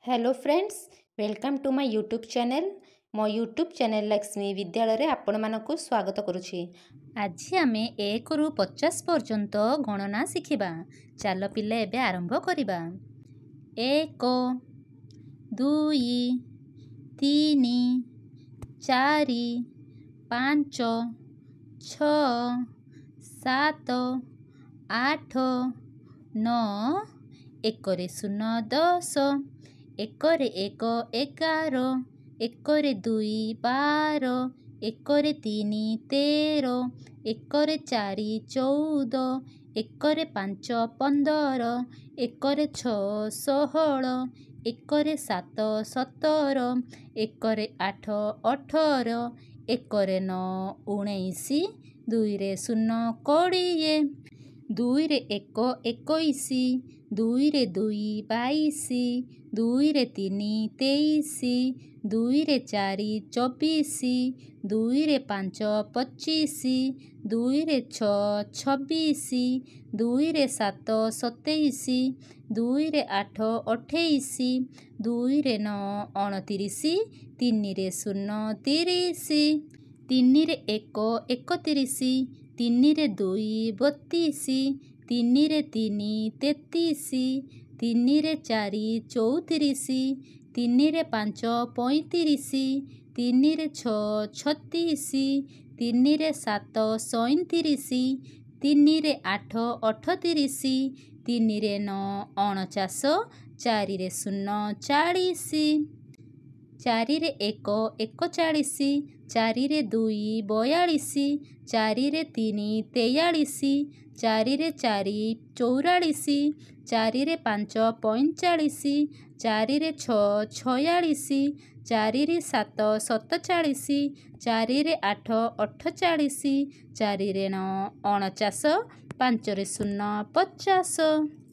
Hello friends, welcome to my YouTube channel. ମୋ YouTube channel Lakshmi ବିଦ୍ୟାଳୟରେ ଆପଣମାନଙ୍କୁ ସ୍ୱାଗତ କରୁଛି। ଆଜି ଆମେ 1ରୁ 50 ପର୍ଯ୍ୟନ୍ତ ଗଣନା ଶିଖିବା। ଚାଲ ପିଲେ, ଏବେ ଆରମ୍ଭ କରିବା। 1, 2, 3, 4, 5, 6, 7, 8, 9। 1ରେ 0 10, 1ରେ 1 11, 1ରେ 2 12, 1ରେ 3 13, 1ରେ 4 14, 1ରେ 5 15, 1ରେ 6 16, 1ରେ 7 17, 1ରେ 8 18, 1ରେ 9 19, 2ରେ 0 20, 2ରେ 1 21, 2ରେ 2 22, 2ରେ 3 23, 2ରେ 4 24, 2ରେ 5 25, 2ରେ 6 26, 2ରେ 7 27, 2ରେ 8 28, 2ରେ 9 29, 3ରେ 0 30, 3ରେ 1 31, 3ରେ 2 32, 3ରେ 3 33, 3ରେ 4 34, 3ରେ 5 35, 3ରେ 6 36, 3ରେ 7 37, 3ରେ 8 38, 3ରେ 9 49, 4ରେ 0 40, 4ରେ 1 41, 4ରେ 2 42, 4ରେ 3 43, 4ରେ 4 44, 4ରେ 5 45, 4ରେ 6 46, 4ରେ 7 47, 4ରେ 8 48, 4ରେ 9 49, 5ରେ 0 50।